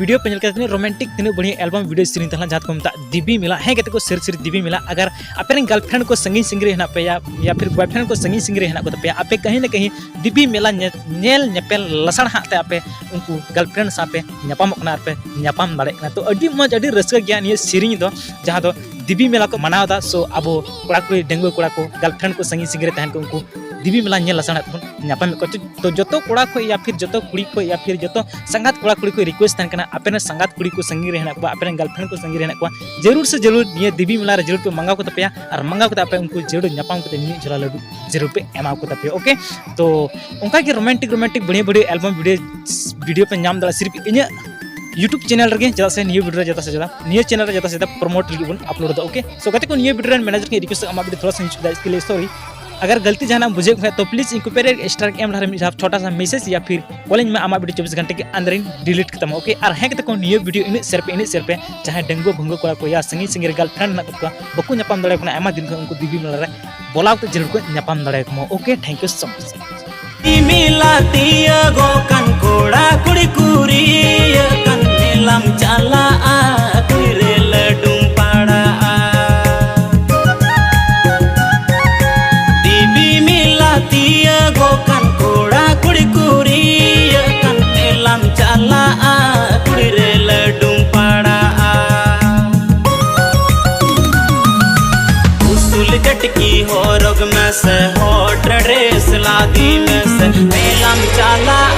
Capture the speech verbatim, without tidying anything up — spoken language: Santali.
वीडियो पे ᱧᱮᱞ ᱠᱟᱛᱮ ᱛᱤᱱᱟᱹᱜ ᱨᱳᱢᱟᱱᱴᱤᱠ, ᱛᱤᱱᱟᱹᱜ ᱵᱟᱹᱲᱤᱭᱟᱹ ᱮᱞᱵᱟᱢ ᱵᱷᱤᱰᱤᱭᱳ ᱥᱮᱨᱮᱧ ᱛᱟᱦᱮᱸ ᱞᱮᱱᱟ, ᱡᱟᱦᱟᱸ ᱠᱚ ᱢᱮᱛᱟᱜ ᱫᱤᱵᱤ ᱢᱮᱞᱟ᱾ ᱦᱮᱸ ᱜᱟᱛᱮ ᱠᱚ, ᱥᱟᱹᱨᱤ ᱥᱟᱹᱨᱤ ᱫᱤᱵᱤ ᱢᱮᱞᱟ᱾ ᱟᱜᱟᱨ ᱟᱯᱮ ᱨᱮᱱ ᱜᱟᱨᱞᱯᱷᱨᱮᱱᱰ ᱠᱚ ᱥᱟᱺᱜᱤᱧ ᱥᱟᱺᱜᱤᱧ ᱨᱮ ᱦᱮᱱᱟᱜ ᱯᱮᱭᱟ, ᱭᱟ ᱯᱷᱤᱨ ᱵᱚᱭᱯᱷᱨᱮᱱᱰ ᱠᱚ ᱥᱟᱺᱜᱤᱧ ᱥᱟᱺᱜᱤᱧ ᱨᱮ ᱦᱮᱱᱟᱜ ᱠᱚ ᱛᱟᱯᱮᱭᱟ, ᱟᱯᱮ ᱠᱟᱹᱦᱤ ᱱᱟ ᱠᱟᱹᱦᱤ ᱫᱤᱵᱤ ᱢᱮᱞᱟ ᱧᱮ-, ᱧᱮᱞ ᱧᱮᱯᱮᱞ ᱞᱟᱥᱟᱲ ᱦᱟᱸᱜ ᱛᱮ ᱟᱯᱮ ᱩᱱᱠᱩ ᱜᱟᱨᱞᱯᱷᱨᱮᱱᱰ ᱥᱟᱶ ᱯᱮ ᱧᱟᱯᱟᱢᱚᱜ ᱠᱟᱱᱟ ᱟᱨ ᱯᱮ ᱧᱟᱯᱟᱢ ᱫᱟᱲᱮᱭᱟᱜ ᱠᱟᱱᱟ᱾ ᱛᱚ ᱟᱹᱰᱤ ᱢᱚᱡᱽ, ᱟᱹᱰᱤ ᱨᱟᱹᱥᱠᱟᱹ ᱜᱮᱭᱟ ᱱᱤᱭᱟᱹ ᱥᱮᱨᱮᱧ ᱫᱚ, ᱡᱟᱦᱟᱸ ᱫᱚ ᱫᱤᱵᱤ ᱢᱮᱞᱟ ᱠᱚ ᱢᱟᱱᱟᱣ ᱮᱫᱟ᱾ ᱥᱳ ᱟᱵᱚ ᱠᱚᱲᱟ ᱠᱩᱲᱤ, ᱰᱟᱺᱜᱩᱣᱟᱹ ᱠᱚᱲᱟ ᱠᱚ, ᱜᱟᱨᱞᱯᱷᱨᱮᱱᱰ ᱠᱚ ᱥᱟᱺᱜᱤᱧ ᱥᱟᱺᱜᱤᱧ ᱨᱮ ᱛᱟᱦᱮᱱ ᱠᱚ, ᱩᱱᱠᱩ ᱫᱤᱵᱤ ᱢᱮᱞᱟ ᱧᱮᱞ ᱞᱟᱥᱟᱲ ᱦᱟᱸᱜ ᱵᱚᱱ ᱧᱟᱯᱟᱢᱮᱫ ᱠᱚᱣᱟ᱾ ᱛᱚ ᱡᱚᱛᱚ ᱠᱚᱲᱟ ᱠᱚ ᱭᱟ ᱯᱷᱤᱨ ᱡᱚᱛᱚ ᱠᱩᱲᱤ ᱠᱚ ᱭᱟ ᱯᱷᱤᱨ ᱡᱚᱛᱚ ᱥᱟᱸᱜᱟᱛ ᱠᱚᱲᱟ ᱠᱩᱲᱤ ᱠᱚ ᱨᱤᱠᱩᱭᱮᱥᱴ ᱛᱟᱦᱮᱱ ᱠᱟᱱᱟ, ᱟᱯᱮ ᱨᱮᱱ ᱥᱟᱸᱜᱟᱛ ᱠᱩᱲᱤ ᱠᱚ ᱥᱟᱺᱜᱤᱧ ᱨᱮ ᱦᱮᱱᱟᱜ ᱠᱚᱣᱟ, ᱟᱯᱮ ᱨᱮᱱ ᱜᱟᱨᱞᱯᱷᱨᱮᱱᱰ ᱠᱚ ᱥᱟᱺᱜᱤᱧ ᱨᱮ ᱦᱮᱱᱟᱜ ᱠᱚᱣᱟ, ᱡᱟᱹᱨᱩᱲ ᱥᱮ ᱡᱟᱹᱨᱩᱲ ᱱᱤᱭᱟᱹ ᱫᱤᱵᱤ ᱢᱮᱞᱟ ᱨᱮ ᱡᱟᱹᱨᱩᱲ ᱯᱮ ᱢᱟᱸᱜᱟᱣ ᱠᱚ ᱛᱟᱯᱮᱭᱟ ᱟᱨ ᱢᱟᱸᱜᱟᱣ ᱠᱟᱛᱮ ᱟᱯᱮ ᱩᱱᱠᱩ ᱡᱟᱹᱨᱩᱲ ᱧᱟᱯᱟᱢ ᱠᱟᱛᱮ ᱢᱤᱢᱤᱫ ᱡᱷᱚᱞᱟ ᱞᱟᱹᱰᱩ ᱡᱟᱹᱨᱩᱲ ᱯᱮ ᱮᱢᱟ ᱠᱚ ᱛᱟᱯᱮᱭᱟ᱾ ᱳᱠᱮ, ᱛᱚ ᱚᱱᱠᱟ ᱜᱮ ᱨᱳᱢᱟᱱᱴᱤᱠ ᱨᱳᱢᱟᱱᱴᱤᱠ ᱵᱟᱹᱲᱤᱭᱟᱹ ᱵᱟᱹᱲᱤᱭᱟᱹ ᱮᱞᱵᱟᱢ ᱵᱷᱤᱰᱤᱭᱳ, ᱵᱷᱤᱰᱤᱭᱳ ᱯᱮ ᱧᱟᱢ ᱫᱟᱲᱮᱭᱟᱜᱼᱟ ᱥᱤᱨᱯ ᱤᱧᱟᱹᱜ YouTube ᱪᱮᱱᱮᱞ ᱨᱮᱜᱮ, ᱪᱮᱫᱟᱜ ᱥᱮ ᱱᱤᱭᱟᱹ ᱵᱷᱤᱰᱤᱭᱳ ᱨᱮ ᱡᱮᱴᱟ ᱥᱮ ᱡᱮᱴᱟ ᱱᱤᱭᱟᱹ ᱪᱮᱱᱮᱞ ᱨᱮ ᱡᱮᱴᱟ ᱥᱮ ᱡᱮᱴᱟ ᱯᱨᱳᱢᱳᱴ ᱞᱟᱹᱜᱤᱫ ᱵᱚᱱ ᱟᱯᱞᱳᱰ ᱮᱫᱟ᱾ ᱳᱠᱮ, ᱥᱳ ᱜᱟᱛᱮ ᱠᱚ, ᱱᱤᱭᱟᱹ ᱵᱷᱤᱰᱤᱭᱳ ᱨᱮᱱ ᱢᱮᱱᱮᱡᱟᱨ ᱠᱤᱱ ᱨᱤᱠᱩᱭᱮᱥᱴ ᱟᱢᱟᱜ ᱵᱷᱤᱰᱤᱭᱳ ᱛᱷᱚᱲᱟ ᱥᱟ ᱤᱧ ᱪᱩᱠᱫᱟ, ᱤᱥᱠᱮ ᱞᱤᱭᱮ ᱥᱚᱨᱤ᱾ ᱟᱜᱟᱨ ᱜᱟᱞᱛᱤ ᱡᱟᱦᱟᱱᱟᱜ ᱮᱢ ᱵᱩᱡᱷᱟᱹᱣ ᱠᱷᱟᱱ ᱛᱚ ᱯᱞᱤᱡ ᱤᱧ ᱠᱚ ᱯᱮᱨᱮ ᱮᱠᱥᱴᱨᱟ ᱮᱢ ᱞᱟᱦᱟ ᱨᱮ ᱢᱤᱫ ᱫᱷᱟᱣ ᱪᱷᱳᱴᱟ ᱥᱟ ᱢᱮᱥᱮᱡᱽ ᱭᱟ ᱯᱷᱤᱨ ᱠᱚᱞ ᱤᱧ ᱢᱮ, ᱟᱢᱟᱜ ᱵᱷᱤᱰᱤᱭᱳ ᱪᱚᱵᱵᱤᱥ ᱜᱷᱚᱱᱴᱟ ᱠᱮ ᱟᱱᱫᱟᱨ ᱤᱧ ᱰᱤᱞᱤᱴ ᱠᱟᱛᱟᱢᱟ᱾ ᱳᱠᱮ, ᱟᱨ ᱦᱮᱸ ᱜᱟᱛᱮ ᱠᱚ, ᱱᱤᱭᱟᱹ ᱵᱷᱤᱰᱤᱭᱳ ᱤᱱᱟᱹᱜ ᱥᱮᱭᱟᱨ ᱯᱮ, ᱤᱱᱟᱹᱜ ᱥᱮᱭᱟᱨ ᱯᱮ, ᱡᱟᱦᱟᱸᱭ ᱰᱟᱺᱜᱩᱣᱟᱹ ᱵᱷᱟᱺᱜᱩᱣᱟᱹ ᱠᱚᱲᱟ ᱠᱚ ᱭᱟ ᱥᱟᱺᱜᱤᱧ ᱥᱟᱺᱜᱤᱧ ᱨᱮ ᱜᱟᱨᱞᱯᱷᱨᱮᱱᱰ ᱦᱮᱱᱟᱜ ᱛᱟᱠᱚᱣᱟ, ᱵᱟᱠᱚ ᱧᱟᱯᱟᱢ ᱫᱟᱲᱮᱭᱟᱠᱚ ᱠᱟᱱᱟ ᱟᱭᱢᱟ ᱫᱤᱱ ᱠᱷᱚᱱ, ᱩᱱᱠᱩ ᱫᱤᱵᱤ ᱢᱮᱞᱟ ᱨᱮ ᱵᱚᱞᱟᱣ ᱠᱟᱛᱮ ᱡᱟᱹᱨᱩᱲ ᱠᱚ ᱧᱟᱯᱟᱢ ᱫᱟᱲᱮᱭᱟᱠᱚ ᱢᱟ᱾ Okay, thank you so much᱾ ᱢᱮᱞᱟ ᱛᱤᱭᱟᱹᱜᱚᱜ ᱠᱟᱱ ᱠᱚᱲᱟ ᱠᱩᱲᱤ ᱠᱩᱨᱤᱭᱟᱹᱜ ᱠᱟᱱ ᱢᱮᱞᱟᱢ ᱪᱟᱞᱟᱜᱼᱟ, ᱠᱩᱲᱤ ᱨᱮ ᱞᱟᱹᱰᱩᱢ ᱯᱟᱲᱟᱜᱼᱟ᱾ ᱫᱤᱵᱤ ᱢᱮᱞᱟ ᱛᱤᱭᱟᱹᱜᱚᱜ ᱠᱟᱱ ᱠᱚᱲᱟ ᱠᱩᱲᱤ ᱠᱩᱨᱤᱭᱟᱹᱜ ᱠᱟᱱ ᱢᱮᱞᱟᱢ ᱪᱟᱞᱟᱜᱼᱟ, ᱠᱩᱲᱤ ᱨᱮ ᱞᱟᱹᱰᱩᱢ ᱯᱟᱲᱟᱜᱼᱟ᱾ ᱩᱥᱩᱞ ᱪᱟᱹᱴᱠᱤ ᱦᱚᱨᱚᱜᱽ ᱢᱮᱥᱮ, ᱦᱚᱴ ᱰᱨᱮᱥ ᱞᱟᱫᱮ ᱢᱮᱥᱮ, ᱢᱮᱞᱟᱢ ᱪᱟᱞᱟᱜᱼᱟ,